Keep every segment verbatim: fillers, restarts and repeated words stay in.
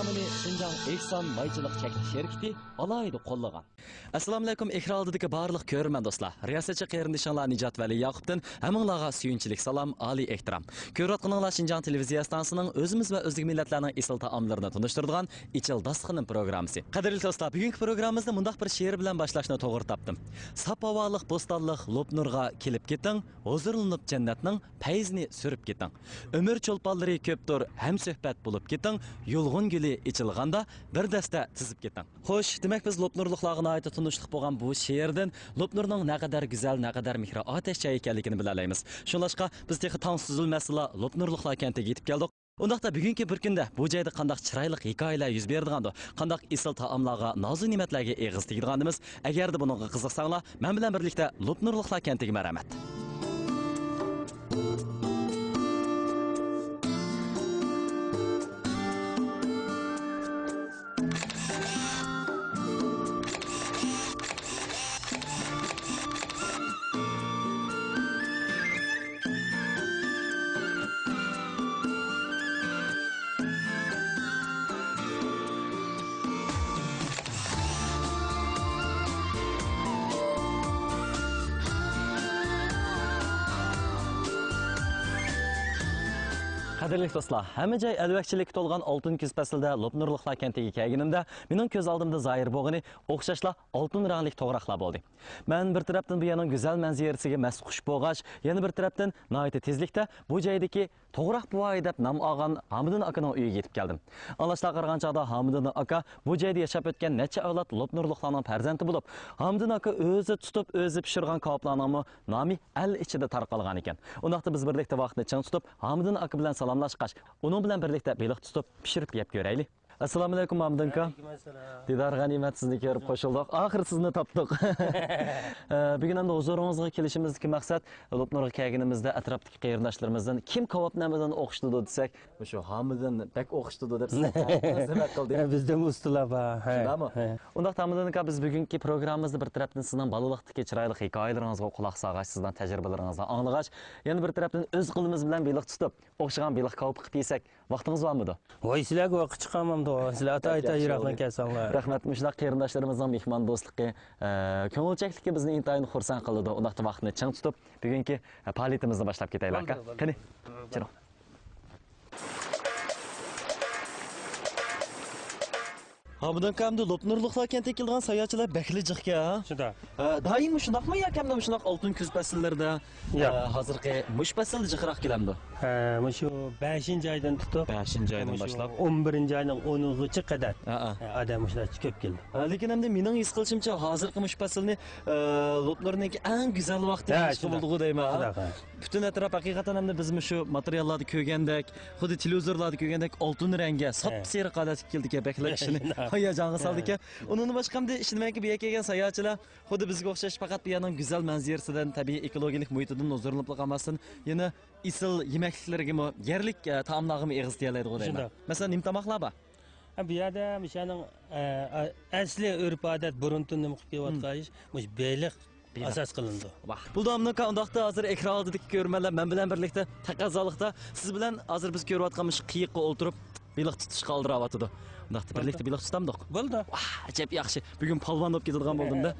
شىنجاڭ ئېھسان مايچىلىق چەكلىك شىركىتى ئالاھىدە قوللىغان. ئەسسالامۇئەلەيكۇم، ئېكران ئالدىدىكى بارلىق كۆرۈرمەن دوستلار. رىياسەتچى قېرىندىشىڭلار نىجات ۋەلى ياقۇپتىن ھەممىڭلارغا سۆيۈنچىلىك سالام، ئالىي ئېھتىرام. كۆرۈۋاتقىنىڭلار شىنجاڭ تېلېۋىزىيە ئىستانسىسىنىڭ ئۆزىمىز ۋە ئۆزگە مىللەتلەرنىڭ ئېسىل تائاملىرىنى تونۇشتۇرىدىغان ئېچىل داستىخىنىم پروگراممىسى. قەدىرلىك دوستلار، بۈگۈنكى پروگراممىمىزنى مۇنداق بىر شېئىر بىلەن باشلاشنى توغرا تاپتىم. ساپ ھاۋالىق بوستانلىق لوپنۇرغا كېلىپ كېتىڭ، ھۇزۇرلىنىپ جەننەتنىڭ پەيزىنى سۈرۈپ كېتىڭ. ئۆمۈر چولپانلىرى كۆپتۇر، ھەمسۆھبەت بولۇپ كېتىڭ، يۇلغۇن گۈلى ئېچىلغاندا بىر دەستە تىزىپ كېتىڭ. خوش، دېمەك، بىز لوپنۇرلۇقلارغا ناھايىتى تونۇشلۇق بولغان بۇ شېئىردىن لوپنۇرنىڭ نەقەدەر گۈزەل، نەقەدەر مېھرى ئاتەش چاي ئىكەنلىكىنى بىلەلەيمىز. شۇڭلاشقا، بىز تېخى تاڭ سۈزۈلمەستىنلا لوپنۇرلۇقلار كەنتىگە يېتىپ كەلدۇق. ئۇنداقتا بۈگۈنكى بىر كۈندە بۇ جايدا قانداق چىرايلىق ھېكايىلەر يۈز بېرىدىغاندۇ، قانداق ئېسىل تائاملارغا، نازۇ نېمەتلەرگە ئېغىز تېگىدىغاندىمىز؟ ئەگەردە بۇنىڭغا قىزىقساڭلار، مەن بىلەن بىرلىكتە لوپنۇرلۇقلار كەنتىگە مەرھەمەت. قەدىرلىك دوستلار، ھەممە جاي ئەلۋەكچىلىككە تولغان ئالتۇن كۈز پەسلىدە لوپنۇرلۇقلار كەنتىگە كەلگىنىمدە، مېنىڭ كۆز ئالدىمدا زاھىر بولغىنى ئوخشاشلا ئالتۇن رەڭلىك توغراقلار بولدى. مەن بىر تەرەپتىن بۇ يەرنىڭ گۈزەل مەنزىرىسىگە مەستخۇش بولغاچ، يەنە بىر تەرەپتىن ناھايىتى تېزلىكتە بۇ جايدىكى توغراق بوۋاي دەپ نام ئالغان ھامىدىن ئاكىنىڭ ئۆيىگە يېتىپ كەلدىم. ئاڭلاشلارغا قارىغان چاغدا ھامىدىن ئاكا بۇ جايدا ياشاپ ئۆتكەن نەچچە ئەۋلاد لوپنۇرلۇقلارنىڭ پەرزەنتى بولۇپ، ھامىدىن ئاكا ئۆزى تۇتۇپ، ئۆزى پىشۇرغان كاۋاپلارنىڭمۇ نامى ئەل ئىچىدە تارقالغان ئىكەن. ئۇنداقتا بىز بىرلىكتە ۋاقىتنى چىڭ تۇتۇپ، ھامىدىن ئاكا بىلەن سالاملاشقاچ، ئۇنىڭ بىلەن بىرلىكتە بېلىق تۇتۇپ، پىشۇرۇپ يەپ كۆرەيلى. ئەسسالامۇئەلەيكۇم، مامدىنكا. ۋەئەلەيكۇم ئەسسالام. دىدار غەنىيمەت، سىزنى كۆرۈپ قوشۇلدۇق. ئاخىر سىزنى تاپتۇق. ئە، بۈگۈن ئەمدى ھۇزۇرىڭىزغا كېلىشىمىزدىكى مەقسەت، لوپنۇرغا كەلگىنىمىزدە ئەتراپتىكى قېرىنداشلىرىمىزدىن كىم كاۋاپنى ھەممىدىن ئوخشىتىدۇ دېسەك، مۇشۇ ھامىدىن بەك ئوخشىتىدۇ دەپ سىزگە خىزمەت قىلدى. بىزدىمۇ ئۇستىلار بار. ھە، شۇنداقمۇ؟ ھە. ئۇنداقتا ھامىدىنكا، بىز بۈگۈنكى پروگراممىمىزدا بىر تەرەپتىن سىزنىڭ بالىلىقتىكى چىرايلىق ھېكايىلىرىڭىزغا قۇلاق سالغاچ، سىزنىڭ تەجرىبىلىرىڭىزنى ئاڭلىغاچ، يەنە بىر تەرەپتىن ئۆز قولىمىز بىلەن بېلىق تۇتۇپ، ئوخشىغان بېلىق كاۋىپى قىلىپ يېسەك، ۋاقتىڭىز بارمىدۇ؟ ۋاي، سىلەرگە ۋاقىت چىقارمامدۇ؟ سىلەر ئاتا-، ئاتا ياخشى يىراقتىن بولدى. كەلسەڭلار. رەھمەت، مۇشۇنداق قېرىنداشلىرىمىزنىڭ مېھماندوستلۇقى، ئە، كۆڭۈلچەكلىكى بىزنى ئىنتايىن خۇرسەن قىلىدۇ. ئۇنداقتا ۋاقىتنى چىڭ تۇتۇپ، بۈگۈنكى، ئە، پائالىيىتىمىزنى باشلاپ كېتەيلى، ئاكا. بولدى، بولدى. قېنى، چىرىڭ. ھامىدىن ئاكا، ئەمدى لوپنۇرلۇقلار كەنتىگە كېلىدىغان ساياھەتچىلەر بەكلا جىقكەن، ھە؟ شۇنداق. ئە، دائىم شۇنداقمۇ ياكى ئەمدى مۇشۇنداق ئالتۇن كۈز پەسىللىرىدە، ياق. ئە، ھازىرقى مۇشۇ پەسىلدە جىقراق كېلەمدۇ؟ ھە، مۇشۇ بەشىنچى ئايدىن تۇتۇپ، بەشىنچى ئايدىن مۇشۇ باشلاپ. ئون بىرىنچى ئاينىڭ ئونىغىچە قەدەر، ھە، ھە. ئادەم مۇشۇنداق كۆپ كېلىدۇ. ھە، لېكىن ئەمدى مېنىڭ ھېس قىلىشىمچە، ھازىرقى مۇشۇ پەسىلنى، ئە، لوپنۇرنىڭكى ئەڭ گۈزەل ۋاقتى ھە، دېيىشكە شۇنداق. بولىدىغۇ دەيمەن، ھە؟ شۇنداق، ھە. پۈتۈن ئەتراپ ھەقىقەتەن ئەمدى بىز مۇشۇ ماتېرىياللاردا كۆرگەندەك، خۇددى تېلېۋىزورلاردا كۆرگەندەك ئالتۇن رەڭگە، ھە. ساپسېرىق ھالەتكە كېلىدىكەن، بەكلا كىشىنى ھەياجانغا ھە. سالىدىكەن. ئۇنىڭدىن باشقا ئەمدى ئىشىنىمەنكى، بۇ يەرگە كەلگەن ساياھەتچىلەر خۇددى بىزگە ئوخشاش پەقەت بۇ يەرنىڭ گۈزەل مەنزىرىسىدىن، تەبىئىي ئېكولوگىيەلىك مۇھىتىدىن ھۇزۇرلىنىپلا قالماستىن، يەنە ئېسىل يېمەكلىكلىرىگىمۇ، يەرلىك، ئە، تائاملارغىمۇ ئېغىز تىكەلەيدىغۇ دەيمەن. شۇنداق. مەسىلەن، نېمە تاماقلار بار؟ ھە، بۇ يەردە مۇشۇنىڭ، ئە، ئە، ئەسلى ئۆرپ-ئادەت، بۇرۇنتىن نېمە قىلىپ كېلىۋاتقان مم. ئىش، مۇشۇ بېلىق بېلىق. ئاساس قىلىنىدۇ. ۋاھ. بولدى، ئامىنكا، ئۇنداقتا ھازىر ئېكران ئالدىدىكى كۆرۈرمەنلەر مەن بىلەن بىرلىكتە تەقەززالىقتا سىز بىلەن ھازىر بىز كۆرۈۋاتقان مۇشۇ قېيىققا ئولتۇرۇپ بېلىق تۇتۇشقا ئالدىراۋاتىدۇ. ئۇنداقتا بىرلىكتە بولدى. بېلىق تۇتامدۇق؟ بولدى. ۋاھ، ئەجەب ياخشى. بۈگۈن پالۋان بولۇپ كېتىدىغان بولدۇم-دە.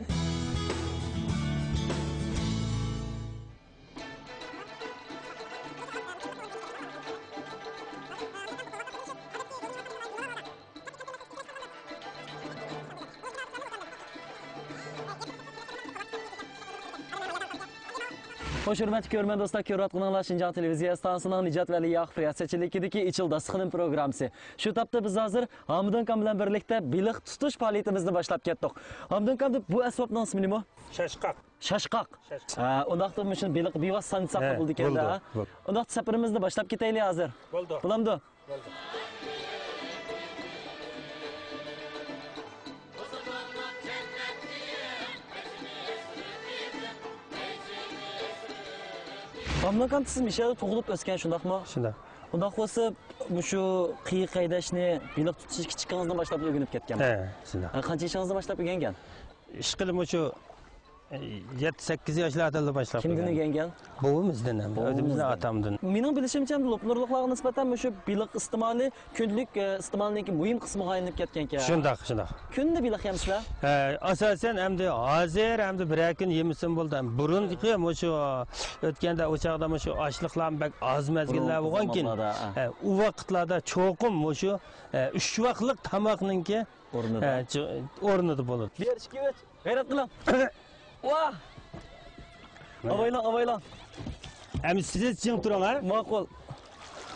خوش، ھۆرمەتلىك كۆرۈرمەن دوستلار، كۆرۈۋاتقىنىڭلار شىنجاڭ تېلېۋىزىيە ئىستانسىسىنىڭ نىجات ۋەلى ياقۇپ رىياسەتچىلىكىدىكى ئېچىل داستىخىنىم پروگراممىسى. شۇ تاپتا بىز ھازىر ھامىدىن ئاكام بىلەن بىرلىكتە بېلىق تۇتۇش پائالىيىتىمىزنى باشلاپ كەتتۇق. ھامىدىن ئاكام، بۇ ئەسۋابنىڭ ئىسمى نېمە؟ شاشقاق. شاشقاق. شاشقاق. ھە، ئۇنداقتا مۇشۇ بېلىق بىۋاسىتە سانىساق ھە، بولىدىكەن-دە. بولدى، بولدى. ئۇنداقتا سەپىرىمىزنى باشلاپ كېتەيلى ھازىر. بولدى. بولامدۇ؟ بولدى. ئامىنكام، سىز مۇشۇ يەردە تۇغۇلۇپ ئۆسكەن، شۇنداقمۇ؟ شۇنداق. ئۇنداق بولسا، مۇشۇ قېيىق ھەيدەشنى، بېلىق تۇتۇشنى كىچىكىڭىزدىن باشلاپ ئۆگىنىپ كەتكەنمۇ؟ ھە، شۇنداق. ھە، قانچە يېشىڭىزدىن باشلاپ ئۆگەنگەن؟ ئىشقىلىپ مۇشۇ يەتتە، سەككىز ياشلاردىنلا باشلاپ كىمدىن قويغان. ئۆگەنگەن؟ بوۋىمىزدىن ھەم، بوۋىمىزدىن. ئۆزىمىزنىڭ ئاتامدىن. مېنىڭ بىلىشىمچە، لوپنۇرلۇقلارغا نىسبەتەن مۇشۇ بېلىق ئىستېمالى كۈندىلىك، ئە، ئىستېمالنىڭكى مۇھىم قىسمىغا ئايلىنىپ كەتكەنكەن. شۇنداق، شۇنداق. كۈندە بېلىق يەمسىلەر؟ ئە، ئاساسەن ئەمدى ھازىر ئەمدى بىرەر كۈن يېمىسىمۇ بولدى. بۇرۇنقى مۇشۇ ئۆتكەندە ئۇ چاغدا مۇشۇ ئاشلىقلارمۇ بەك ئاز مەزگىللەر بولغانكىن، ئە، ئۇ ۋاقىتلاردا چوقۇم مۇشۇ، ئە، ئۈچ ۋاقلىق تاماقنىڭكى ئورنىدا. ئە، چو-، ئورنىدا بولىدۇ. بىر، ئىككى، ئۈچ. غەيرەت قىلىڭ. ۋاھ! ئاۋايلاڭ، ئاۋايلاڭ. ئەمدى سىز جىڭ تۇرۇڭ، ھە؟ ماقۇل.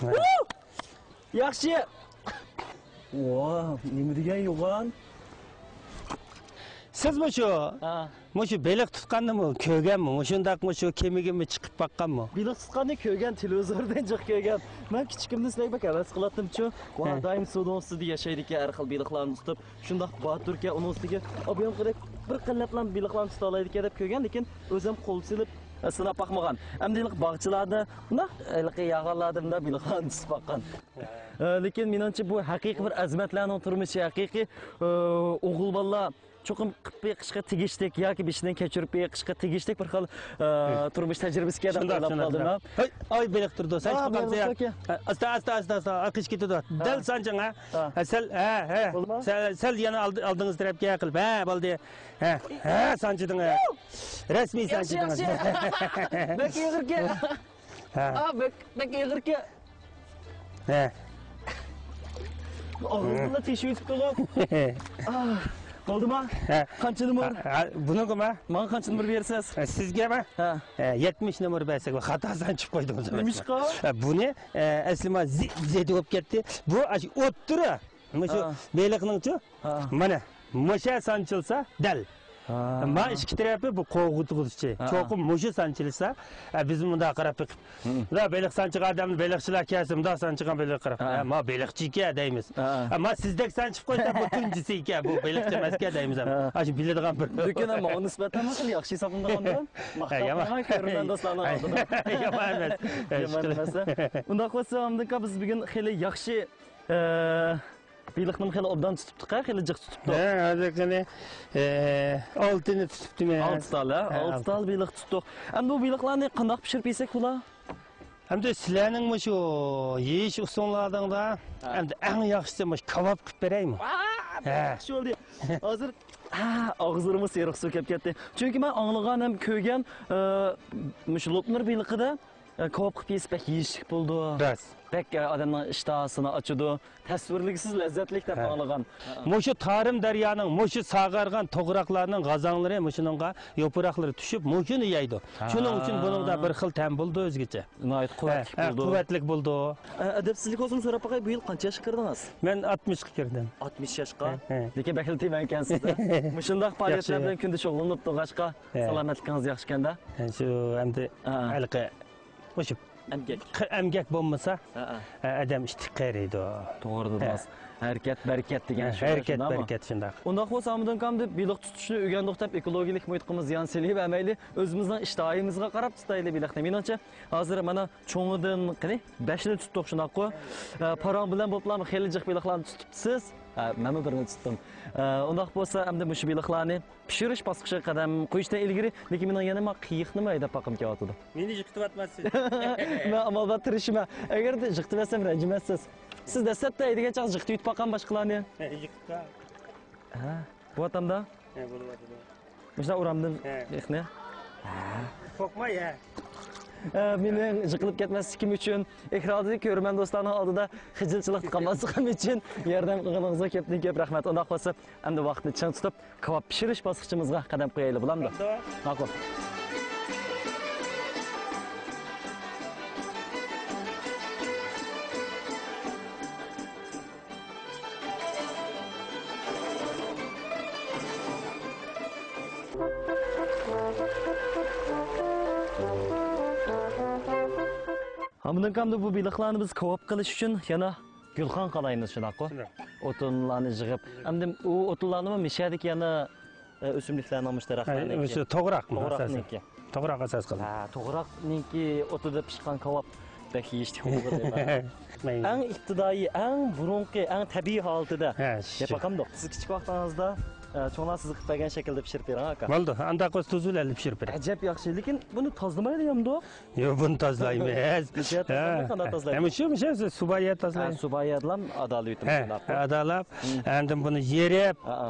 ھە. ۋۇ! ياخشى. ۋاھ، نېمە دېگەن يوغان؟ سىزمۇ شۇ، ھە. مۇشۇ بېلىق تۇتقاننىمۇ كۆرگەنمۇ؟ مۇشۇنداق مۇشۇ كېمىگىمۇ چىقىپ باققانمۇ؟ بېلىق تۇتقاننى كۆرگەن، تېلېۋىزوردىن جىق كۆرگەن. مەن كىچىكىمدىن سىلەرگە بەك ھەۋەس قىلاتتىمچۇ. ۋاھ، ھە. دائىم سۇنىڭ ئۈستىدە ياشايدىكەن، ھەر خىل بېلىقلارنى تۇتۇپ. شۇنداق باتۇركەن، ئۇنىڭ ئۈستىگە ئابىيان قىلىپ بىر قەللەپلا بېلىقلارنى تۇتالايدىكەن دەپ كۆرگەن، لېكىن ئۆزۈم قول سېلىپ، ئە، سىناپ باقمىغان. ئەمدى ھېلىقى باغچىلاردا، مۇنداق ھېلىقى ياغانلاردا مۇنداق بېلىقلارنى تۇتۇپ باققان. ئە، لېكىن مېنىڭچە بۇ ھەقىقىي بىر ئەزىمەتلەرنىڭ تۇرمۇشى، ھەقىقىي، ئە، ئوغۇل بالىلار چوقۇم قىلىپ بېقىشقا تېگىشلىك ياكى بېشىدىن كەچۈرۈپ بېقىشقا تېگىشلىك بىر خىل، ئە، تۇرمۇش تەجرىبىسىكەن دەپ شۇنداق، ئويلاپ شۇنداق، قالدىم، شۇنداق. ھە. ھەي، ئاي، بېلىق تۇرىدۇ. سانچىپ باقامسىز يا؟ ھە، ئاستا، ئاستا، ئاستا، ئاستا، ئارقا ئىشىك كېتىدۇ. ھە. دەل سانچىڭ، ھە؟ ھە. ھە، سەل، ھە، ھە. بولدىمۇ؟ سەل، سەل يەنە ئالدى-، ئالدىڭىز تەرەپكە قىلىپ. ھە، بولدى. ھە، ھە، سانچىدىڭ، ھە. رەسمىي ياخشى، سانچىدىڭىز. ياخشى. بەك ئېغىركەن. ھە. ئا، بەك، بەك ئېغىركەن. ھە. ئاغزىمدا تېشىۋېتىپتىغۇ. ئا، بولدىما؟ ھە. قانچە نومۇر؟ ھە، ھە، بۇنىڭغىمۇ؟ ماڭا قانچە نومۇر بېرىسىز؟ ھە، سىزگىمۇ؟ ھە. ھە، يەتمىش نومۇر بەرسەك، خاتا سانچىپ قويدۇڭىز. نېمىشقا؟ ھە، بۇنى، ھە، ئەسلى ما زى-، زېدە بولۇپ كەتتى. بۇ ئاشۇ ئوتتۇرا. مۇشۇ ھە. بېلىقنىڭچۇ؟ ھە. مانا، مۇشۇ سانچىلسا دەل. ھە. ما ئىككى تەرەپى بۇ قوغۇتقۇچى. ھە. چوقۇم مۇشۇ سانچىلسا، ئە، بىز مۇنداق قاراپ بېقىپ، ھە. مۇنداق بېلىق سانچىغان ئادەمنى بېلىقچىلار كەلسە، مۇنداق سانچىغان بېلىق قاراپ، ھە. ئە، ما بېلىقچىكەن دەيمىز. ھە. ئە، ما سىزدەك سانچىپ قويسا، بۇ تۇنجىسىكەن، بۇ بېلىقچى ئەمەسكەن دەيمىز ھەم. ھە. ئاشۇ بىلىدىغان بىر. لېكىن ماڭا نىسبەتەن خېلى ياخشى ھېسابلىنىدىغان. ھە، يامان. ماختاپ قويماي، كۆرۈرمەن دوستلارنىڭ ئالدىدا. يامان ئەمەس. يامان ئەمەس. ئۇنداق بولسا، ئاندىكا بىز بۈگۈن خېلى ياخشى، ئە، بېلىقنىمۇ خېلى ئوبدان تۇتۇپتۇق، ھە، خېلى جىق تۇتۇپتۇق. ھە، ھازىر قېنى، ئە، ئالتىنى تۇتۇپتىمەن. ئالتە تال، ھە؟ ھە، ئالتە ئالتە. تال بېلىق تۇتتۇق. ئەمدى بۇ بېلىقلارنى قانداق پىشۇرۇپ يېسەك بولا؟ ئەمدى سىلەرنىڭ مۇشۇ يېيىش ئۇسۇللارىڭدا، ھە. ئەمدى ئەڭ ياخشىسى مۇشۇ كاۋاپ قىلىپ بېرەيمۇ؟ ھە. ياخشى بولدى. ھازىر، ھە، ئاغزىمغا سېرىق سۇ كېلىپ كەتتى. چۈنكى مەن ئاڭلىغان ھەم كۆرگەن، ئە، مۇشۇ لوپنۇر بېلىقىدا ئە، كاۋاپ قىلىپ يېسە بەك يېيىشلىك بولىدۇ. راست. بەك، ئە، ئادەمنىڭ ئىشتىھاسىنى ئاچىدۇ. تەسۋىرلىگۈسىز لەززەتلىك دەپ ھە. ئاڭلىغان. مۇشۇ تارىم دەريانىڭ مۇشۇ ساغارغان توغراقلارنىڭ غازاڭلىرى مۇشۇنىڭغا يوپۇرۇقلىرى چۈشۈپ، مۇشۇنى يەيدۇ. ھە. شۇنىڭ ئۈچۈن بۇنىڭدا بىر خىل تەم بولىدۇ ئۆزگىچە. ناھايىتى قۇۋۋەتلىك ھە، ھە، بولىدۇ. قۇۋۋەتلىك بولىدۇ. ئە، ئەدەپسىزلىك بولسىمۇ سوراپ باقاي، بۇ يىل قانچە ياشقا كىردىڭىز؟ مەن ئاتمىشقا كىردىم. ئاتمىش ياشقا؟ ھە، ھە. لېكىن بەكلا تېمەنكەنسىز. مۇشۇنداق پائالىيەتلەر ياخشى. بىلەن كۈندە شۇغۇللىنىپ تۇرغاچقا، ھە. سالامەتلىكىڭىز ياخشىكەن-دە؟ ھە، شۇ ئەمدى ھە. ھېلىقى مۇشۇ ئەمگەك. قى-، ئەمگەك بولمىسا، ھە، ھە. ئە، ئادەم ئىتتىك قېرىيدۇ. توغرا ھە. دېدىڭىز. ھەرىكەت، بەرىكەت دېگەن ھە، شۇ، ھەرىكەت، شۇنداقمۇ؟ بەرىكەت شۇنداق. ئۇنداق بولسا، ئامىدىن ئاكام دەپ بېلىق تۇتۇشنى ئۆگەندۇق دەپ، ئېكولوگىيەلىك مۇھىتقىمۇ زىيان سېلىۋەرمەيلى، ئۆزىمىزنىڭ ئىشتىھايىمىزغا قاراپ تۇتايلى بېلىقنى. مېنىڭچە، ھازىر مانا چوڭىدىن، قېنى، بەشنى تۇتتۇق، شۇنداققۇ؟ ئە، پاراڭ بىلەن بولۇپلا خېلى جىق بېلىقلارنى تۇتۇپسىز. ھە، مەنمۇ بىرنى تۇتتۇم. ئە، ئۇنداق بولسا، ئەمدى مۇشۇ بېلىقلارنى پىشۇرۇش باسقۇچىغا قەدەم قويۇشتىن ئىلگىرى، لېكىن مېنىڭ يەنە ما قېيىقنىمۇ ھەيدەپ باققۇم كېلىۋاتىدۇ. مېنى يىقىتىۋاتماسسىز. مەن ئامال بار تىرىشىمەن. ئەگەر يىقىتىۋەتسەم رەنجىمەسسىز. سىز دەسلەپتە ھەيدىگەن چاغ يىقىتىۋېتىپ باققان باشقىلارنى. ھە، يىقىتقان. ھە، بولۇۋاتامدا؟ ھە، بولۇۋاتىدۇ. مۇشۇنداق ئۇرامدىن ھە. قېيىقنى. ھە. قورقماي، ھە. ئە، مېنىڭ يىقىلىپ كەتمەسلىكىم ئۈچۈن، ئېكراندا كۆرۈرمەن دوستلارنىڭ ئالدىدا خىجىلچىلىقتا قالماسلىقىم ئۈچۈن ياردەم قىلغىنىڭىزغا كۆپتىن كۆپ رەھمەت. ئۇنداق بولسا، ئەمدى ۋاقىتنى چىڭ تۇتۇپ، كاۋاپ پىشۇرۇش باسقۇچىمىزغا قەدەم قويايلى، بولامدۇ؟ بولىدۇ. ماقۇل. ھامۇنىڭ كامدا بۇ بېلىقلارنى بىز كاۋاپ قىلىش ئۈچۈن يەنە گۈلخان قالايمىز، شۇنداققۇ؟ شۇنداق. ئوتۇنلارنى يىغىپ، ئەمدى ئۇ ئوتۇنلارنىمۇ مىشەدىكى يەنە ئە، ئۆسۈملۈكلەرنىڭ مۇشۇ دەرەخلەرنىڭكى. ھە، ئۆسۈ-، توغراقمۇ توغراقنىڭكى. ئاساسەن. توغراق ئاساس قىلىدۇ. ھە، توغراقنىڭكى ئوتىدا پىشقان كاۋاپ بەك يېيىشلىك بولغۇدەك. مەيلى. ئەڭ ئىپتىدائىي، ئەڭ بۇرۇنقى، ئەڭ تەبىئىي ھالىتىدە ھە، يەپ شۇ. باقامدۇق. سىز كىچىك ۋاقتىڭىزدا، چوڭلار سىزىغا قىلىپ بەرگەن شەكىلدە پىشۇرۇپ بېرىڭ، ئاكا. بولدى، ئانداق بولسا تۇز بىلەن پىشۇرۇپ بېرىڭ. ئەجەب ياخشى، لېكىن بۇنى تازىلىمايدۇ يامدۇق؟ يوق، بۇنى تازىلايمىز. نېمە تازىلايمىز، قانداق تازىلايمىز؟ ھە، مۇشۇ، مۇشۇ سۇبايا تازىلايمىز. سۇبايادىلام ئادالىۋېتىمىز. ھە، ئادالاپ، ئاندىن بۇنى يېرىپ،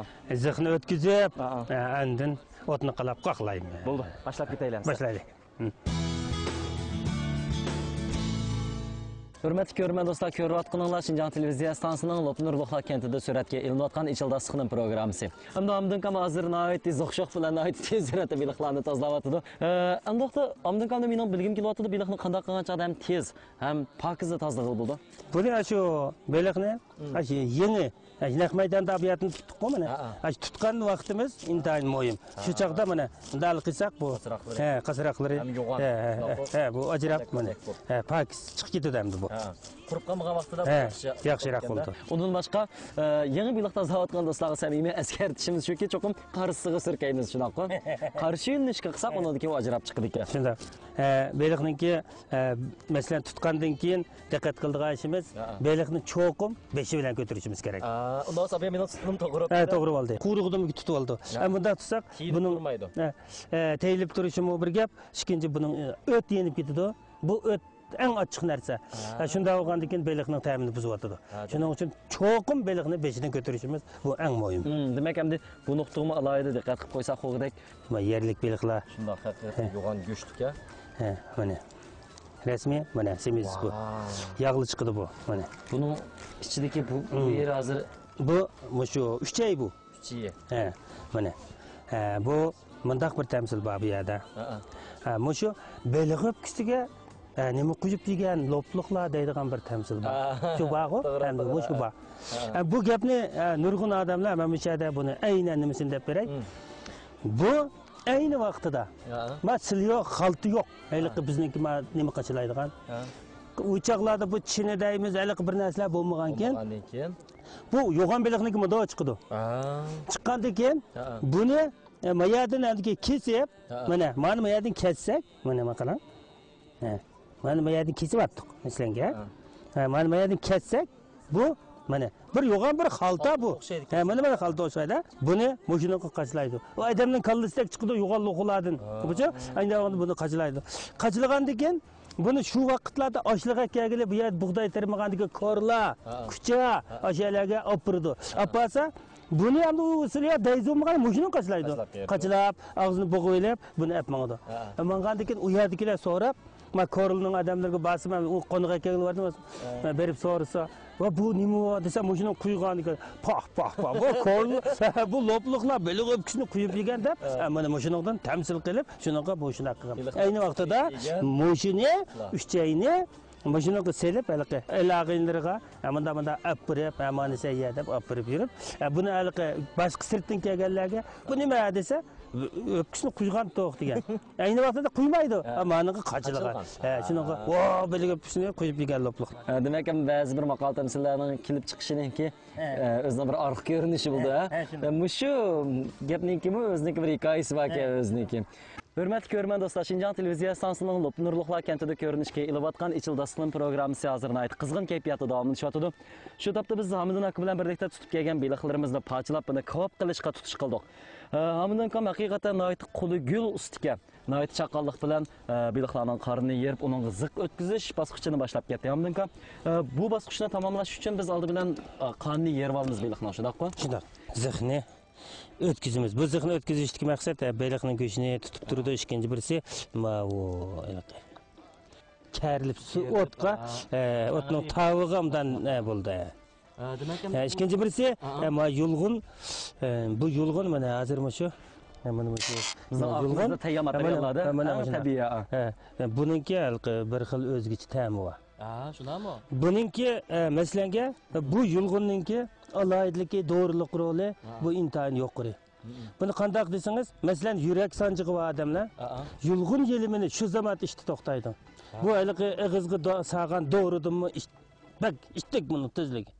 زىخنى ئۆتكۈزۈپ، ئاندىن ئوتنى قالاپ قاقلايمىز. بولدى، باشلاپ كېتەيلى. باشلايلى. ھۆرمەتلىك كۆرۈرمەن دوستلار، كۆرۈۋاتقىنىڭلار شىنجاڭ تېلېۋىزىيە ئىستانسىسىنىڭ لوپنۇر لوخلا كەنتىدە سۈرەتكە ئېلىنىۋاتقان ئىچىلداس سىخنىم پروگراممىسى. ئەمدى ئامىدىن ئاكام ھازىر ناھايىتى زوق-شوق بىلەن ناھايىتى تېز سۈرئەتتە بېلىقلارنى تازىلاۋاتىدۇ. ئە، ئەمدى ۋاقىتتا ئامىدىن ئاكامدىن مېنىڭ بىلگۈم كېلىۋاتىدۇ، بېلىقنى قانداق قىلغان چاغدا ھەم تېز، ھەم پاكىز تازىلىغىلى بولىدۇ؟ بۇنى ئاشۇ بېلىقنى، ئاشۇ يېڭى، ئاشۇ نەق مەيداندا بۇ يەردىن تۇتتۇققۇ مانا. ئاشۇ تۇتقان ۋاقتىمىز ئىنتايىن مۇھىم. شۇ چاغدا مانا مۇنداق قىلساق بۇ، ھە، قاسراقلىرى، ھە، ھە، بۇ ئاجراپ مانا، ھە، پاكىز چىقىپ كېتىدۇ ئەمدى بۇ. قۇرۇپ قالمىغان ۋاقتىدا ھە، ياخشىراق بولىدۇ. ئۇنىڭدىن باشقا، ئە، يېڭى بېلىق تازىلاۋاتقان دوستلارغا سەمىمىي ئەسكەرتىشىمىز شۇكى، چوقۇم قارىسىغا سۈركەيمىز، شۇنداققۇ؟ قارشى يۆنىلىشكە قىلساق، ئۇنىڭدىن كېيىن ئۇ ئاجراپ چىقىدىكەن. شۇنداق. ئە، بېلىقنىڭكى، ئە، مەسىلەن، تۇتقاندىن كېيىن دىققەت قىلىدىغان ئىشىمىز، بېلىقنى چوقۇم بېشى بىلەن كۆتۈرۈشىمىز كېرەك. ئۇنداق بولسا ئابايام مېنىڭ سىخنىم توغرا بولدى. ھە، توغرا بولدى. قۇيرۇقىدىن تۇتۇۋالدى. ھە، مۇنداق تۇتساق، بۇنىڭ، ھە، تېيىلىپ تۇرۇشىمۇ بىر گەپ، ئىككىنچى بۇنىڭ، ئە، ئۆت يېنىپ كېتىدۇ. بۇ ئۆت ئەڭ ئاچچىق نەرسە. ھە، شۇنداق بولغاندىن كېيىن بېلىقنىڭ تەمىنى بۇزۇۋاتىدۇ. شۇنىڭ ئۈچۈن چوقۇم بېلىقنى بېشىدىن كۆتۈرۈشىمىز، بۇ ئەڭ مۇھىم. دېمەك، ئەمدى بۇ نۇقتىغىمۇ ئالاھىدە دىققەت قىلىپ قويساق بولغۇدەك. مانا يەرلىك بېلىقلار. شۇنداق، ھەقىقەتەن يوغان گۆشلۈك-ھە. ھە، مانا. رەسمىي، مانا، سېمىز بۇ. ياغلى چىقىدۇ بۇ، مانا. بۇنىڭ ئىچىدىكى بۇ، بۇ يېرى ھازىر. بۇ، مۇشۇ ئۈچەي بۇ. ئۈچەي. ھە، مانا. ھە، بۇ مۇنداق بىر تەمسىل بار بۇ يەردە. ھە، مۇشۇ بېلىق ئۆپكىسىگە، ھە، نېمە قويۇپ يېگەن لوپلۇقلار دەيدىغان بىر تەمسىل بار. شۇ بارغۇ؟ توغرا، ھە، توغرا. مۇشۇ بار. ھە، بۇ گەپنى، ھە، نۇرغۇن ئادەملەر مانا مۇشۇ يەردە بۇنى ئەينەن نېمىسىنى دەپ بېرەي. بۇ ئەينى ۋاقتىدا، ما، سىلى يوق، خالتا يوق. ھېلىقى بىزنىڭكى، ما، نېمە قاچىلايدىغان. ئۇ چاغلاردا بۇ چىنە دەيمىز، ھېلىقى بىر نەرسىلەر بولمىغانكەن. بولمىغاندىن كېيىن. بۇ يوغان بېلىقنىڭكى مۇنداق چىقىدۇ. چىققاندىن كېيىن بۇنى، ئە، ما يەردىن ئەمدىكى كېسىپ، مانا، مانا ما يەردىن كەسسەك، مانا، ما قاراڭ. ھە، مانا ما يەردىن كېسىپ ئاتتۇق، مەسىلەنگە. ھە، مانا ما يەردىن كەسسەك، بۇ، مانا، بىر يوغان بىر خالتا بۇ. ھە، مانا، مانا خالتا ئوخشايدۇ. بۇنى مۇشۇنىڭغا قاچىلايدۇ. ئۇ ئادەمنىڭ كاللىسىدەك چىقىدۇ، يوغان لوخۇلاردىن. بۇچۇ، ئەينى بۇنى قاچىلايدۇ. قاچىلىغاندىن كېيىن، بۇنى شۇ ۋاقىتلاردا ئاشلىق ئەكەلگىلى بۇ يەردە بۇغداي تېرىمىغاندىكى كورلا، كۇچا، ئاشۇ يەرلەرگە ئاپىرىدۇ. ئاپارسا، بۇنى ئەمدى ئۇ سىلىيا دەيزۇ بولمىغان مۇشۇنىڭ قاچىلايدۇ. قاچىلاپ، ئاغزىنى بوغۇۋېلىپ، بۇنى ئەپ ماڭىدۇ. ماڭغاندىن كېيىن ئۇ يەردىكىلەر سوراپ، ما كورلىنىڭ ئادەملىرىگە بارسا، مەن ئۇ قوناق ئەكەلگىلى باردىم. مەن بېرىپ سورىسا، ۋە بۇ نېمە دېسە، مۇشۇنىڭ قۇيغانىكەن. پاھ، پاھ، پاھ. بۇ كورلا، بۇ لوپلۇقلار بېلىق ئۆپكىسىنى قۇيۇپ يېگەن دەپ، مانا مۇشۇنىڭدىن تەمسىل قىلىپ، شۇنىڭغا مۇشۇنداق قىلغان. ئەينى ۋاقتىدا مۇشۇنى، ئۈچەينى، مۇشۇنىڭغا سېلىپ، ھېلىقى ئەلاغىنلىرىغا، ھە، مۇنداق، مۇنداق ئاپىرىپ، ھە، مانا سەن يە دەپ ئاپىرىپ يۈرۈپ، ھە، بۇنى ھېلىقى باشقا سىرتتىن كەلگەنلەرگە، بۇ نېمە دېسە، ئۆپكىسىنى قۇيغان توق دېگەن. ئەينى ۋاقتىدا قۇيمايدۇ. ھە. ھە، مانىڭغا قاچىلىغان. قاچىلىغان. ھە، شۇنىڭغا، ھە. ۋا، بېلىق ئۆپكىسىنى قۇيۇپ يېگەن لوپلۇق. ھە، دېمەك، ھەم بەزى بىر ماقال تەمسىللەرنىڭ كېلىپ چىقىشىنىڭكى، ھە. ئە، ئۆزىنىڭ بىر ئارقا كۆرۈنۈشى بولىدۇ، ھە، ھە؟ ھە، شۇنداق. ئە، مۇشۇ گەپنىڭكىمۇ ئۆزىنىڭكى بىر ھېكايىسى باركەن، ھە. ئۆزىنىڭكى. ھۆرمەتلىك كۆرۈرمەن دوستلار، شىنجاڭ تېلېۋىزىيە ئىستانسىسىنىڭ لوپنۇرلۇقلار كەنتىدە كۆرۈنۈشكە ئېلىۋاتقان ئىچىلداس سىخنىم پروگراممىسى ھازىر ناھايىتى قىزغىن كەيپىياتتا داۋاملىشىۋاتىدۇ. شۇ تاپتا بىز ھامىدۇن ئاكا بىلەن بىرلىكتە تۇتۇپ كەلگەن بېلىقلىرىمىزنى پارچىلاپ، بۇنى كاۋاپ قىلىشقا تۇتۇش قىلدۇق. ئە، ھامىدۇن ئاكام ھەقىقەتەن ناھايىتى قولى گۈل ئۇستىكەن. ناھايىتى چاققانلىق بىلەن، ئە، بېلىقلارنىڭ قارنىنى يېرىپ، ئۇنىڭغا زىق ئۆتكۈزۈش باسقۇچىنى باشلاپ كەتتى. ھامىدۇن ئاكا، ئە، بۇ باسقۇچنى تاماملاش ئۈچۈن بىز ئالدى بىلەن، ئە، قارنىنى يېرىۋالىمىز بېلىقنىڭ، شۇنداققۇ؟ شۇنداق. زىخنى ئۆتكۈزىمىز. بۇ زىخنى ئۆتكۈزۈشتىكى مەقسەت، ئە، بېلىقنىڭ گۆشىنى تۇتۇپ تۇرىدۇ. ئىككىنچى بىرسى، ماۋۇ، ھېلىقى كەرىلىپ سۇ ئوتقا، ئە، ئوتنىڭ تاۋىغا ئوبدان، ئە، بولدى. ھە، دېمەك، ھە، ئىككىنچى بىرسى، ھە، ما يۇلغۇن، ئە، بۇ يۇلغۇن مانا ھازىر مۇشۇ، ھە، مانا مۇشۇ، بىزنىڭ يۇلغۇن. ئارقىمىزدا تەييار ماتېرىياللاردا، ھە، مانا، ھە، مۇشۇنداق. تەبىئىي، ھە. ھە، بۇنىڭكى ھېلىقى بىر خىل ئۆزگىچە تەمى بار. ھە، شۇنداقمۇ؟ بۇنىڭكى، ئە، مەسىلەنگە، بۇ يۇلغۇننىڭكى ئالاھىدىلىكى، دورىلىق رولى، ھە، بۇ ئىنتايىن يۇقىرى. بۇنى قانداق دېسىڭىز، مەسىلەن، يۈرەك سانجىقى بار ئادەملەر يۇلغۇن يېلىمىنى شۇ زاماندا ئىچتە توختايدۇ. بۇ ھېلىقى ئېغىزغا دو-، سالغان دورىدىنمۇ ئىچ-، بەك ئىتتىك بۇنىڭ تېزلىكى.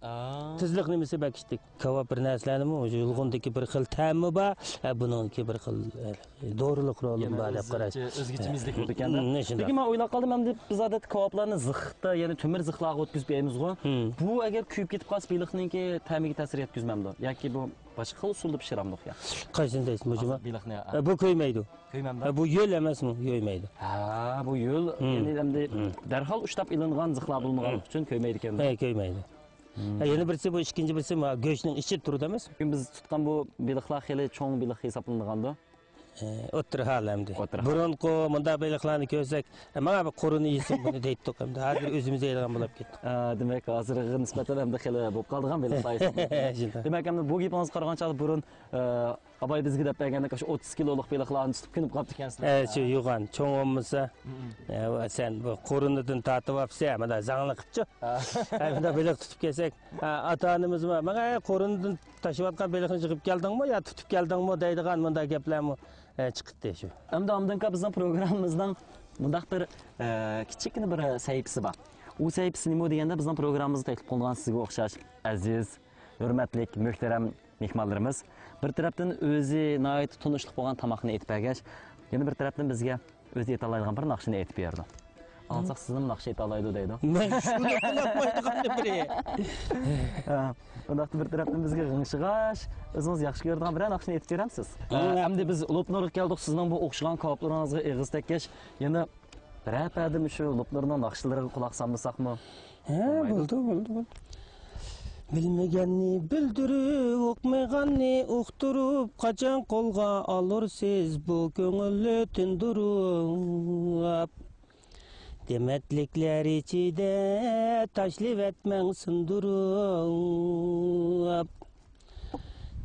تېزلىك نېمىسى بەك ئىتتىك. كاۋاپ بىر نەرسىلەرنىمۇ يۇلغۇندىكى بىر خىل تەمى بار، ھە، بۇنىڭكى بىر خىل، ھە، دورىلىق رولىمۇ بار دەپ قاراش. ئۆزگىچە مېزىلىك بولىدىكەن-دە. لېكىن مەن ئويلاپ قالدىم، ئەمدى بىز ئادەتتە كاۋاپلارنى زىختا، يەنى تۆمۈر زىخلارغا ئۆتكۈزۈپ يەيمىزغۇ. بۇ ئەگەر كۆيۈپ كېتىپ قالسا، بېلىقنىڭكى تەمىگە تەسىر يەتكۈزمەمدۇ؟ ياكى بۇ باشقا خىل ئۇسۇلدا پىشۇرامدۇق يا؟ قايسىنى دەيسىز، بۇ جۇما؟ بېلىقنى، ھە. بۇ كۆيمەيدۇ. كۆيمەمدۇ؟ ھە، بۇ يۆل ئەمەسمۇ؟ يۆيمەيدۇ. ھە، بۇ يۆل، يەنى ئەمدى دەرھال ئۇشتاپ ئېلىنغان زىخلا بولمىغانلىقى ئۈچۈن كۆيمەيدىكەن. ھە، كۆيمەيدۇ. ھە، يەنە بىرسى، بۇ ئىككىنچى بىرسى، ما، گۆشنىڭ ئىچىدە تۇرىدۇ ئەمەسمۇ؟ بۈگۈن بىز تۇتقان بۇ بېلىقلار خېلى چوڭ بېلىق ھېسابلىنىدىغاندۇ؟ ئە، ئوتتۇرا ھال ئەمدى. ئوتتۇرا ھال. بۇرۇنقى مۇنداق بېلىقلارنى كۆرسەك، «ئە، ماڭا بىر قورۇنى يېسۇن بۇنى» دەيتتۇق ئەمدى. ھازىر ئۆزىمىز يەيدىغان بولۇپ كەتتۇق. ئە، دېمەك، ھازىرغا نىسبەتەن ئەمدى خېلى بولۇپ قالىدىغان بېلىقلار ھېسابلىنىدۇ. شۇنداق. دېمەك، ئەمدى بۇ گېپىڭىزگە قارىغان چاغدا بۇرۇن، ئە، ئاباي بىزگە دەپ بەرگەندەك، شۇ ئوتتۇز كىلولۇق بېلىقلارنى تۇتۇپ كۆنۈپ قاپتىكەنسىلەر. ئە، شۇ يوغان، چوڭ بولمىسا، ئە، سەن بۇ قورۇنىدىن تارتىۋاپسەن، مانا زاڭلىقىپچۇ. ئە، مۇنداق بېلىق تۇتۇپ كەلسەك، ئە، ئاتا-ئانىمىزمۇ، «ماڭا، ئە، قورۇنىدىن تاشلىۋاتقان بېلىقنى يىغىپ كەلدىڭمۇ يا تۇتۇپ كەلدىڭمۇ؟» دەيدىغان مۇنداق گەپلەرمۇ، ئە، چىقتى شۇ. ئەمدى ئاندىنقى بىزنىڭ پروگراممىمىزنىڭ مۇنداق بىر، ئە، كىچىككىنە بىر سەھىپىسى بار. ئۇ سەھىپىسى نېمە دېگەندە، بىزنىڭ پروگراممىمىزغا تەكلىپ قىلىنغان سىزگە ئوخشاش ئەزىز، ھۆرمەتلىك، مۆھتەرەم مېھمانلىرىمىز بىر تەرەپتىن ئۆزى ناھايىتى تونۇشلۇق بولغان تاماقنى ئېتىپ بەرگەچ، يەنە بىر تەرەپتىن بىزگە ئۆزى ئېتالايدىغان بىر ناخشىنى ئېيتىپ بېرىدۇ. ئاڭلىساق، سىزنىمۇ ناخشا ئېيتالايدۇ دەيدۇ. مەن شۇنى ئۇنىمايدىغان بىرى. ھە، ئۇنداقتا بىر تەرەپتىن بىزگە غىڭشىغاچ، ئۆزىڭىز ياخشى كۆرىدىغان بىرەر ناخشىنى ئېيتىپ بېرەمسىز؟ ھە، ئەمدى بىز لوپنۇرغا كەلدۇق، سىزنىڭ بۇ ئوخشىغان كاۋاپلىرىڭىزغا ئېغىز تەگكەچ، يەنە بىرەر پەدە مۇشۇ لوپنۇرنىڭ ناخشىلىرىغا قۇلاق سالمىساقمۇ؟ ھە، بولمايدۇ. بولدى، بولدى، بولدى. بىلمىگەننى بىلدۈرۈپ، ئۇقمىغاننى ئۇقتۇرۇپ، قاچان قولغا ئالۇرسىز بۇ كۆڭۈلنى تىندۇرۇپ؟ دېمەتلىكلەر ئىچىدە تاشلىۋەتمەڭ سۇندۇرۇپ.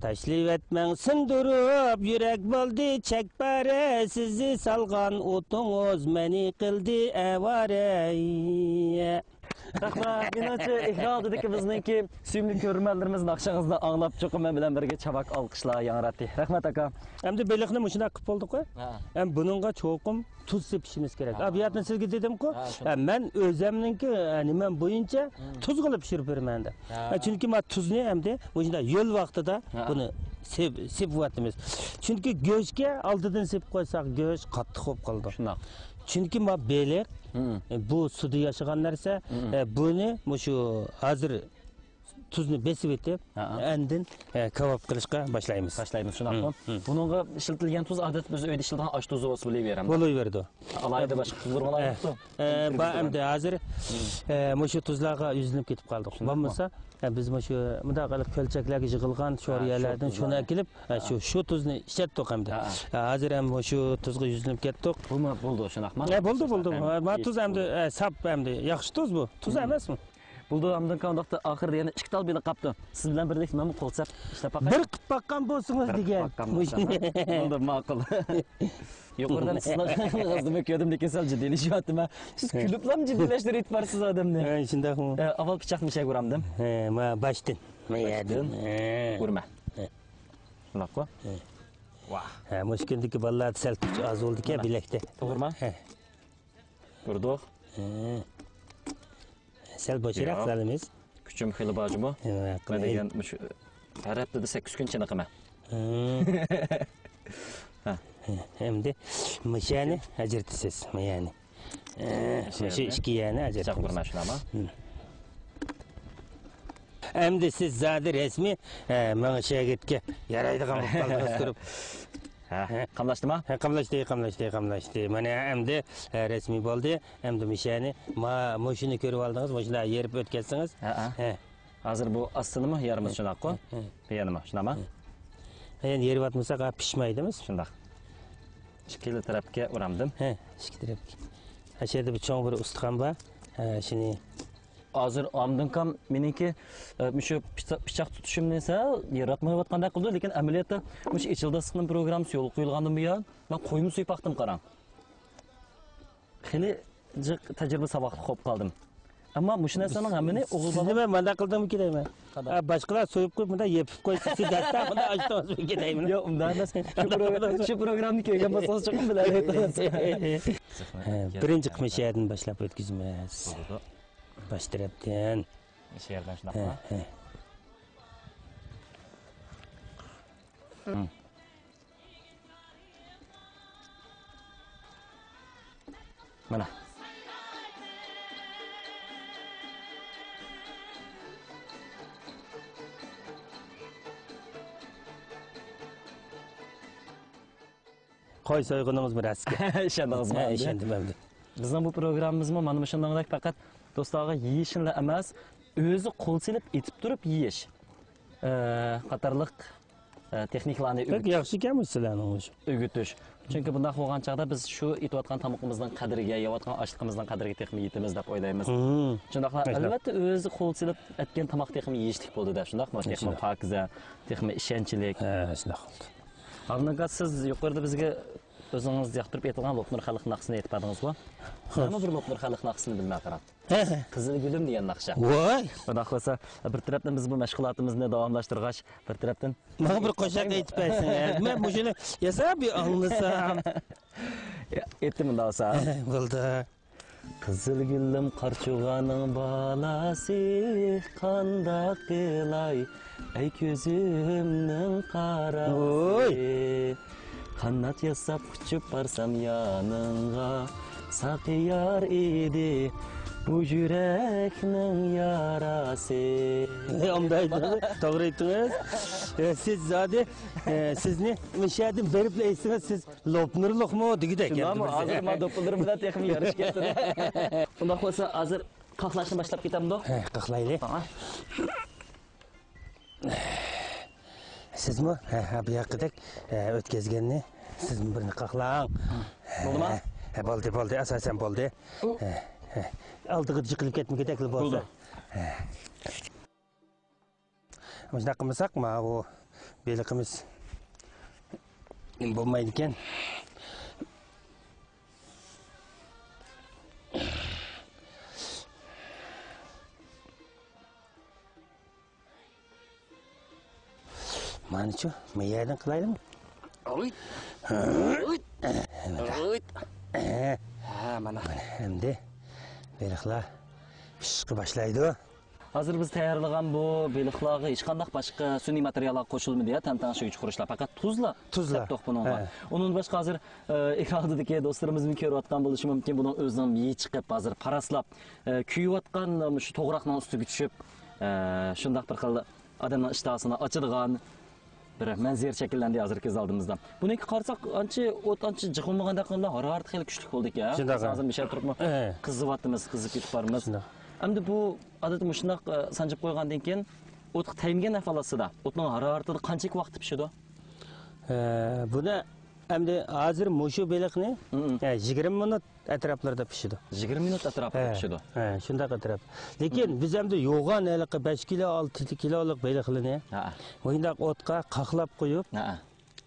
تاشلىۋەتمەڭ سۇندۇرۇپ، يۈرەك بولدى چەكپەرە، سىزنى سالغان ئوتىڭىز مېنى قىلدى ئاۋارە. رەھمەت. مېنىڭچە، ئېكران ئالدىدىكى بىزنىڭكى سۆيۈملۈك كۆرۈرمەنلىرىمىز ناخشىڭىزنى ئاڭلاپ، چوقۇم مەن بىلەن بىرگە چاۋاك ئالقىشلار ياڭراتتى. رەھمەت، ئاكا. ئەمدى بېلىقنى مۇشۇنداق قىلىپ بولدۇققۇ. ھە. ئەم، بۇنىڭغا چوقۇم تۇز سېپىشىمىز كېرەك. ھە. ئا، بۇ يەردىن سىزگە دېدىمقۇ، ھە، شۇنداق. ئە، مەن ئۆزەمنىڭكى، ئە، نېمەم بويىچە، ھە، تۇز قىلىپ پىشۇرۇپ بېرىمەن دە. ھە. ئە، چۈنكى ما تۇزنى ئەمدى مۇشۇنداق يۆل ۋاقتىدا، ھە، بۇنى سېپ-، سېپىۋاتىمىز. چۈنكى گۆشكە ئالدىدىن سېپىپ قويساق، گۆش قاتتىق بولۇپ قالىدۇ. شۇنداق. چۈنكى ما بېلىق، ھە، ئە، بۇ سۇدا ياشىغان نەرسە، ھە، ئە، بۇنى مۇشۇ ھازىر تۇزنى بېسىۋېتىپ، ھە، ئاندىن، ئە، كاۋاپ قىلىشقا باشلايمىز. باشلايمىز، شۇنداقمۇ؟ ھە، ھە. بۇنىڭغا ئىشلىتىلگەن تۇز، ئادەتتە بىز ئۆيدە ئىشلىتىدىغان ئاش تۇزى بولسا بولۇۋېرەمدۇ؟ بولۇۋېرىدۇ. ئالاھىدە باشقا تۇزلار بار؟ ئە، ئە، بار ئەمدى ھازىر، ئە، مۇشۇ تۇزلارغا يۈزلىنىپ كېتىپ قالدۇق. شۇنداقمۇ؟ بولمىسا، ئە، بىز مۇشۇ مۇنداق قىلىپ كۆلچەكلەرگە يىغىلغان شور يەرلەردىن شۇنى ئەكېلىپ، ئە، شۇ، شۇ تۇزنى ئىشلەتتۇق ئەمدى. ھە، ھە. ئە، ھازىر ھەم مۇشۇ تۇزغا يۈزلىنىپ كەتتۇق. بۇمۇ بولدى، شۇنداقمۇ؟ ئە، بولدى، بولدى. ما تۇز ئەمدى، ئە، ساپ ئەمدى، ياخشى تۇز بۇ. تۇز ئەمەسمۇ؟ بولدى، ئاندىن كېيىن ئۇنداقتا ئاخىرىدا يەنە ئىككى تال بېلىق قاپتۇ. سىز بىلەن بىرلىكتە مەنمۇ قول سەپ ئىشلەپ باقاي. بىر قىپ باققان بولسىڭىز دېگەن. بولدى، ماقۇل. يۇقىرىدىن سىزنىڭ ئېغىزىنى كۆردۈم، لېكىن سەل جىددىيلىشىۋاتىمەن. سىز كۈلۈپلا جىددىيلەشتۈرۈۋېتىپ بارسىز ئادەمنى. ھە، شۇنداقمۇ؟ ئە، ئاۋۋال پىچاقنى مۇشەگە ئۇرامدىم. ھە، ما باشتىن. باشتىن. ھە. ئۇرما. ھە. شۇنداققۇ؟ ھە. ۋاھ. ھە، مۇشۇ كۈندىكى بالىلاردا سەل كۈچ ئاز بولدىكەن بىلەكتە. توغرىما؟ ھە. ئۇردۇق. ھە. سەل بوشراق سالىمىز. كۈچۈم خېلى بار جۇمۇ. ھە، مەن دېگەن مۇشۇ ھەر ھەپتىدە سەككىز كۈن چېنىقىمەن. ھە. ھە. ئەمدى مۇشۇنى ئاجرىتىسىز، مۇشۇنى. ھە، مۇشۇ ئىككى يەرنى ئاجرىتىمىز. چاقتۇرما شۇنداقمۇ؟ ھە. ئەمدى سىز زادى رەسمىي، ھە، ماڭا شاگىرتكە يارايدىغان بولۇپ قالدىڭىز تۇرۇپ. ھە، قاملاشتىما؟ ھە، قاملاشتى، قاملاشتى، قاملاشتى. مانا ئەمدى، ھە، رەسمىي بولدى. ئەمدى مۇشۇنى، ما-، مۇشۇنى كۆرۈۋالدىڭىز، مۇشۇنداق يېرىپ ئۆتكەزسىڭىز. ھە، ھە. ھە. ھازىر بۇ ئاستىنىمۇ يارىمىز شۇنداققۇ؟ ھە، ھە. بۇ يەرنىمۇ شۇنداقما؟ ھە. ھە، يەنە يېرىۋاتمىساق، ھە، پىشمايدۇ ئەمەس. شۇنداق. ئىككىلا تەرەپكە ئۇرامدىم. ھە، ئىككى تەرەپكە. ھە، شۇ يەردە بىر چوڭ بىر ئۇستىخان بار. ھە، شۇنى. ھازىر ئامدىن كام مېنىڭكى، ئە، مۇشۇ پىچا-، پىچاق تۇتۇشۇمنى سەل ياراتمايۋاتقاندەك قىلىدۇ، لېكىن ئەمەلىيەتتە مۇشۇ ئېچىل داستىخىنىم پروگراممىسى يولغا قويۇلغاندىن بۇيان مەن قويمۇ سويۇپ باقتىم، قاراڭ. خېلى جىق تەجرىبە ساۋاقلىق بولۇپ قالدىم. ئەمما مۇشۇ نەرسىلەرنىڭ ھەممىنى ئوغۇل بالا. سىزنى مەن مۇنداق قىلدىممىكىن دەيمەن. قانداق؟ ھە، باشقىلار سويۇپ قويۇپ مۇنداق يېپىپ قويسا، سىز دەسسە مۇنداق ئاچتىڭىزمىكىن دەيمەن. ياق، ئۇنداق ئەمەس. شۇ پرو-، شۇ پروگراممانى كۆرگەن بولسىڭىز چوقۇم بىلەلەيتتىڭىز. ھە، بىرىنچى قىسمى شۇ يەردىن باشلاپ ئۆتكۈزىمىز. بولىدۇ. باش تەرەپتىن. شېئىردىن شۇنداقمۇ؟ ھە، ھە. مانا. قوي سويغىنىڭىزمۇ راستكەن. ئىشەندىڭىزمۇ؟ ھە، ئىشەندىم ئەمدى. بىزنىڭ بۇ پروگراممىمىزمۇ مانا مۇشۇنداق پەقەت دوستلارغا يېيىشلا ئەمەس، ئۆزى قول سېلىپ ئېتىپ تۇرۇپ يېيىش، ئە، قاتارلىق، ئە، تېخنىكىلارنى بەك ئۆگىتىش. ياخشىكەنمۇ سىلەرنىڭ ئۆزى. ئۆگىتىش. چۈنكى بۇنداق بولغان چاغدا بىز شۇ ئېتىۋاتقان تامىقىمىزنىڭ قەدرىگە، يەۋاتقان ئاشلىقىمىزنىڭ قەدرىگە تېخىمۇ يېتىمىز دەپ ئويلايمىز. مم. شۇنداقلا، ئەلۋەتتە، ئۆزى قول سېلىپ ئەتكەن تاماق تېخىمۇ يېيىشلىك بولىدۇ-دە، شۇنداقمۇ؟ تېخىمۇ پاكىزە، تېخىمۇ ئىشەنچلىك. ھە، شۇنداق بولدى. ئابلىكا، سىز يۇقىرىدا بىزگە ئۆزىڭىز ياقتۇرۇپ ئېيتىلغان لوپنۇر خەلق ناخشىسىنى ئېيتىپ بەردىڭىزغۇ؟ مەنمۇ بىر لوپنۇر خەلق ناخشىسىنى بىلمەي قاراڭ. ھە، ھە. قىزىل گۈلۈم دېگەن ناخشا. ۋاي! خۇدا خالىسا، بىر تەرەپتىن بىز بۇ مەشغۇلاتىمىزنى داۋاملاشتۇرغاچ، بىر تەرەپتىن ماڭا بىر قوشاق ئېيتىپ بەرسىڭىز. مەن مۇشۇنى ياساپ بىر ئاڭلىسام. يا، ئېيتتىم ئۇنداق بولسا. ھە، بولدى. قىزىل گۈلۈم قارچۇغانىڭ بالاسى، قانداق قىلاي، ئەي كۆزۈمنىڭ قاراسى. ۋوي! قانات ياساپ ئۇچۇپ بارسام يانىڭغا، ساقىيار ئىدى بۇ يۈرەكنىڭ ياراسى. ئاندايدۇ، توغرا ئېيتتىڭىز. ئە، سىز زادى، ئە، سىزنى مۇشۇ يەردىن بېرىپلا ئېيتسىڭىز، سىز لوپنۇرلۇقمۇ دېگۈدەك. شۇنداقمۇ؟ ھازىر مانا دوپپىلىرىم بىلەن تېخىمۇ يارىشىپ كەتتى. ئۇنداق بولسا، ھازىر قاقلاشنى باشلاپ كېتەمدۇ؟ ھە، قاقلايلى. ھە. سىزمۇ؟ ھە، ھە، بۇ ياققىدەك، ھە، ئۆتكەزگەننى سىزمۇ بىرنى قاقلاڭ. بولدىما؟ ھە، ھە، بولدى، بولدى، ئاساسەن بولدى. ھە، ھە. ئالدىغا جىقىلىپ كەتمىگۈدەكلا بولسا. بولدى. ھە. مۇشۇنداق قىلمىساق، ماۋۇ بېلىقىمىز بولمايدىكەن. مانىچۇ، مەيەردىن قىلايلىمۇ؟ ئوي. ئوي. ئوي. ھە، مانا. ئەمدى بېلىقلار پىشىشقا باشلايدۇ. ھازىر بىز تەييارلىغان بۇ بېلىقلارغا ھېچقانداق باشقا سۈنئىي ماتېرىياللار قوشۇلمىدى يا، تەنتەڭشىگۈچ خۇرۇچلار، پەقەت تۇزلا. تۇزلا. سەپتۇق بۇنىڭغا. ھە. ئۇنىڭدىن باشقا ھازىر، ئە، ئېكرانىدىكى دوستلىرىمىزمۇ كۆرۈۋاتقان بولۇشى مۇمكىن، بۇنىڭ ئۆزىنىڭ مېيى چىقىپ، ھازىر پاراسلاپ، ئە، كۆيۈۋاتقان مۇشۇ توغراقنىڭ ئۈستىگە چۈشۈپ، ئە، شۇنداق بىر خىل ئادەمنىڭ ئىشتىھاسىنى ئاچىدىغان بىر مەنزىرە شەكىللەندى ھازىر كۆز ئالدىمىزدا. بۇنىڭكى قارىساق، ئانچە ئوت ئانچە جىق بولمىغاندەك قىلىپ، ھارارىتى خېلى كۈچلۈك بولدى ئىكەن. شۇنداق، ھە. ھازىر مىشەر تۇرۇپمۇ، ھە، قىزىۋاتىمىز، قىزىپ كېتىپ بارىمىز. شۇنداق. ئەمدى بۇ ئادەتتە مۇشۇنداق، ئە، سانجىپ قويغاندىن كېيىن، ئوتقا تەگمىگەن ئەھۋال ئاستىدا، ئوتنىڭ ھارارىتىدە قانچىلىك ۋاقىت پىشىدۇ؟ ئە، بۇنى ئەمدى ھازىر مۇشۇ بېلىقنى، مم، ئە، يىگىرمە مىنۇت ئەتراپلىرىدا پىشىدۇ. يىگىرمە مىنۇت ئەتراپىدا، ھە، پىشىدۇ. ھە، شۇنداق ئەتراپ. لېكىن، مم، بىز ئەمدى يوغان ھېلىقى بەش كىلو، ئالتە كىلولۇق بېلىقلىرىنى، ھە، مۇشۇنداق ئوتقا قاقلاپ قويۇپ، ھە،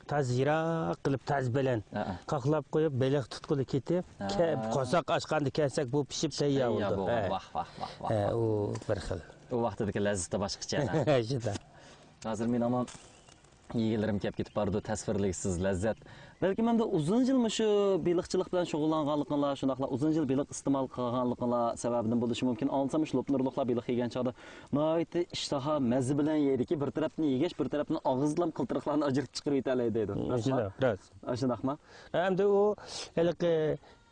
تازا يىراق قىلىپ، تازا بەلەن، ھە، قاقلاپ قويۇپ، بېلىق تۇتقىلى كېتىپ، ھە، كە-، قورساق ئاچقاندا كەلسەك، بۇ پىشىپ تەييار بولىدۇ. ھە. ۋاھ، ۋاھ، ۋاھ، ۋاھ، ھە، ۋاھ. ئۇ بىر خىل. ئۇ ۋاقتىدىكى لەززىتى باشقىچە. شۇنداق. ھازىر مېنىڭمۇ يېگۈلىرىم كەپ كېتىپ بارىدۇ، تەسۋىرلىگۈسىز لەززەت. بەلكىم ئەمدى ئۇزۇن يىل مۇشۇ بېلىقچىلىق بىلەن شۇغۇللانغانلىقىڭلار، شۇنداقلا ئۇزۇن يىل بېلىق ئىستېمال قىلغانلىقىڭلار سەۋەبىدىن بولۇشى مۇمكىن. ئاڭلىسام، مۇشۇ لوپنۇرلۇقلار بېلىق يېگەن چاغدا ناھايىتى ئىشتىها، مەززە بىلەن يەيدىكى، بىر تەرەپتىن يېگەچ، بىر تەرەپتىن ئاغزىدىلا قىلتىرىقلارنى ئاجرىتىپ چىقىرىۋېتەلەي دەيدۇ. مم، راستمۇ؟ شۇنداق، راست. ئاشۇنداقمۇ؟ ئەمدى ئۇ ھېلىقى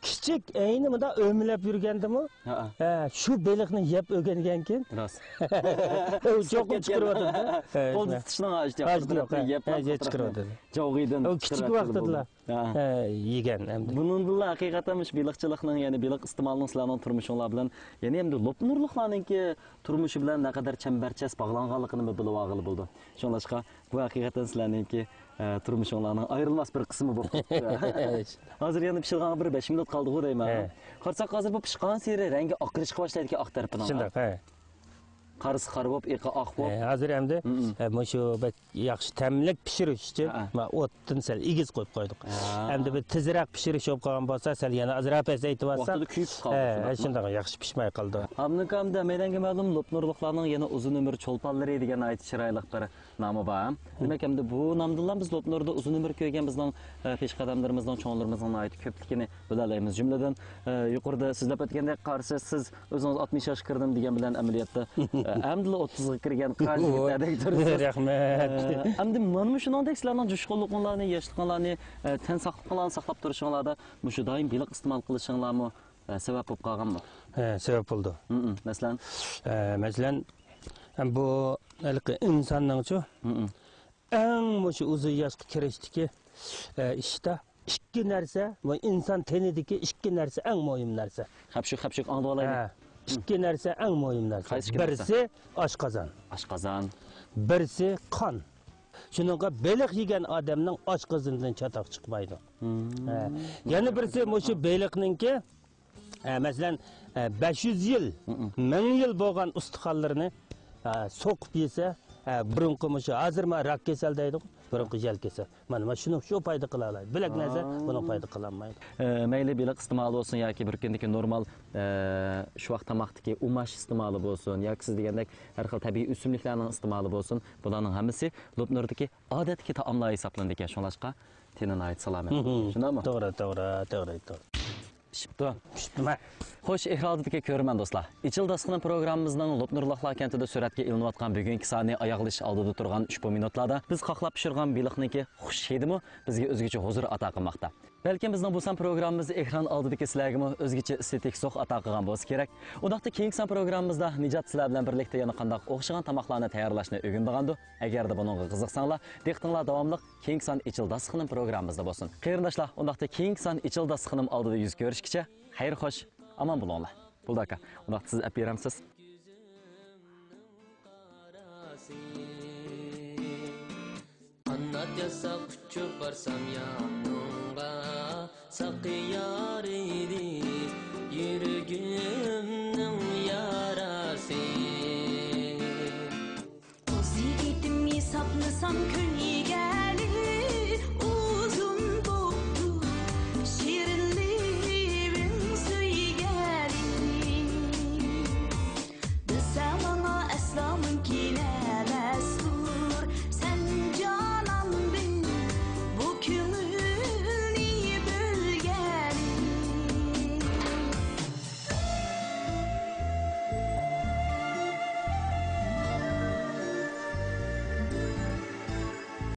كىچىك ئەينى مۇنداق ئۆمىلەپ يۈرگەندىمۇ، ھە، ھە، شۇ بېلىقنى يەپ ئۆگەنگەنكىن، راست، ئۇ چوقۇم چىقىرىۋاتىدۇ. ھە، قولدا شۇنداق. تۇتۇشنىڭ ھاجىتى يوق. ھاجىتى يوق، ھە، يەپ ھە، چىقىرىۋاتىدۇ. جاۋغىدىن ئۇ كىچىك ۋاقتىدىلا، ھە، يېگەن ئەمدى. بۇنىڭدىنلا ھەقىقەتەن مۇشۇ بېلىقچىلىقنىڭ، يەنى بېلىق ئىستېمالىنىڭ سىلەرنىڭ تۇرمۇشۇڭلار بىلەن، يەنى ئەمدى لوپنۇرلۇقلارنىڭكى تۇرمۇشى بىلەن نەقەدەر چەمبەرچاس باغلانغانلىقىنى بىلىۋالغىلى بولىدۇ. شۇڭلاشقا، بۇ ھەقىقەتەن سىلەرنىڭكى، ئە، تۇرمۇشۇڭلارنىڭ ئايرىلماس بىر قىسمى بولۇپ قاپتۇ. ھازىر يەنە پىشىدىغان بىر بەش مىنۇت قالدىغۇ دەيمەن. ھە. قارىساق، ھازىر بۇ پىشقانسېرى رەڭگى ئاقىرىشقا باشلايدىكەن ئاق تەرىپىنىڭ. شۇنداق، ھە. قارىسى قارا بولۇپ، ئېقى ئاق بولۇپ. ھە، ھازىر ئەمدى، مم، ئە، مۇشۇ بەك ياخشى تەملىك پىشۇرۇش ئۈچۈن، ھە، مانا ئوتتىن سەل ئېگىز قويۇپ قويدۇق. ھە. ئەمدى بىر تېزرەك پىشۇرۇش بولۇپ قالغان بولسا، سەل يەنە ئازراق پەسەيتىۋالساق، ۋاقتىدا كۆيۈپ قالىدۇ، ھە، شۇنداقمۇ؟ شۇنداق، ياخشى پىشماي قالىدۇ. ئابلىكا، ھەممىگە مەلۇم، لوپنۇرلۇقلارنىڭ يەنە ئۇزۇن ئۆمۈر چولپانلىرى دېگەن ناھايىتى چىرايلىق بىر نامى بار. دېمەك، ئەمدى بۇ نامدىنلا بىز لوپنۇردا ئۇزۇن ئۆمۈر كۆرگەن بىزنىڭ، ئە، پېشقەدەملىرىمىزنىڭ، چوڭلىرىمىزنىڭ ناھايىتى كۆپلۈكىنى بىلەلەيمىز. جۈملىدىن، ئە، يۇقىرىدا سۆزلەپ ئۆتكەندەك، قارىسى سىز ئۆزىڭىز ئاتمىش ياشقا كىردىم دېگەن بىلەن ئەمەلىيەتتە، ئە، ئەمدىلا ئوتتۇزغا كىرگەن قارا يىگىتلەردەك تۇرىسىز. رەھمەت. ئە، ئەمدى مانا مۇشۇنىڭدەك سىلەرنىڭ جۇشقۇنلۇقۇڭلارنى، ياشلىقىڭلارنى، ئە، تەن ساقلىقىڭلارنى ساقلاپ تۇرۇشۇڭلاردا مۇشۇ دائىم بېلىق ئىستېمال قىلىشىڭلارمۇ، ئە، سەۋەب بولۇپ قالغانمۇ؟ ھە، سەۋەب بولدى. ھە، ھە. مەسىلەن؟ ئە، مەسىلەن، بۇ ھېلىقى ئىنساننىڭچۇ، ھە، ھە. ئەڭ مۇشۇ ئۇزۇن ياشقا كىرىشتىكى، ئە، ئىشتا ئىككى نەرسە، بۇ ئىنسان تېنىدىكى ئىككى نەرسە ئەڭ مۇھىم نەرسە. خەپشۈك، خەپشۈك، ئاڭلىۋالايلى. ھە، ئىككى نەرسە ئەڭ مۇھىم نەرسە. قايسى ئىككى نەرسە؟ بىرسى ئاشقازان. ئاشقازان. بىرسى قان. شۇنىڭغا بېلىق يېگەن ئادەمنىڭ ئاشقازىنىدىن چاتاق چىقمايدۇ. ھە. يەنە بىرسى مۇشۇ بېلىقنىڭكى، ئە، مەسىلەن، ئە، بەش يۈز يىل، مىڭ يىل بولغان ئۇستىخانلىرىنى، ئە، سوقۇپ يېسە، ئە، بۇرۇنقى مۇشۇ ھازىر ما راك كېسەل دەيدىغۇ، بۇرۇنقى يەل كېسەل. مانا، مانا شۇنى شۇ پايدا قىلالايدۇ. بۆلەك نەرسە بۇنىڭ پايدا قىلالمايدۇ. ئە، مەيلى بېلىق ئىستېمالى بولسۇن ياكى بىر كۈندىكى نورمال، ئە، شۇ ۋاق تاماقتىكى ئۇماش ئىستېمالى بولسۇن ياكى سىز دېگەندەك ھەر خىل تەبىئىي ئۆسۈملۈكلەرنىڭ ئىستېمالى بولسۇن، بۇلارنىڭ ھەممىسى لوپنۇردىكى ئادەتتىكى تائاملار ھېسابلىنىدىكەن. شۇڭلاشقا تېنى ناھايىتى سالامەت. شۇنداقمۇ؟ توغرا، توغرا، توغرا، توغرا. پىشىپتۇ. پىشىپتۇما؟ خوش، ئېكران ئالدىدىكى كۆرۈرمەن دوستلار. ئېچىل داستىخىنىم پروگراممىمىزنىڭ لوپنۇرلۇقلار كەنتىدە سۈرەتكە ئېلىنىۋاتقان بۈگۈنكى سانى ئاياغلىشىش ئالدىدا تۇرغان ئۇشبۇ مىنۇتلاردا بىز قاقلاپ پىشۇرغان بېلىقنىڭكى خۇش ھىدىمۇ بىزگە ئۆزگىچە ھۇزۇر ئاتا قىلماقتا. بەلكىم بىزنىڭ بۇ سان پروگراممىمىز ئېكران ئالدىدىكى سىلەرگىمۇ ئۆزگىچە ئېستېتىك زوق ئاتا قىلغان بولسا كېرەك. ئۇنداقتا كېيىنكى سان پروگراممىمىزدا نىجات سىلەر بىلەن بىرلىكتە يەنە قانداق ئوخشىغان تاماقلارنى تەييارلاشنى ئۆگىنىدىغاندۇ؟ ئەگەردە بۇنىڭغا قىزىقساڭلار، دىققىتىڭلار داۋاملىق كېيىنكى سان ئېچىل داستىخىنىم پروگراممىمىزدا بولسۇن. قېرىنداشلار، ئۇنداقتا كېيىنكى سان ئېچىل داستىخىنىم ئالدىدا يۈز كۆرۈشكىچە خەير خوش، ئامان بولۇڭلار. بۇلدى ئاكا، ئۇنداقتا سىز ئەپ بېرەمسىز؟ قانات ياساپ ئۇچۇپ بارسام يانىڭغا، ساقىيار ئىدى يۈرىكىمنىڭ ياراسى. قوز يىگىتىم ھېسابلىسام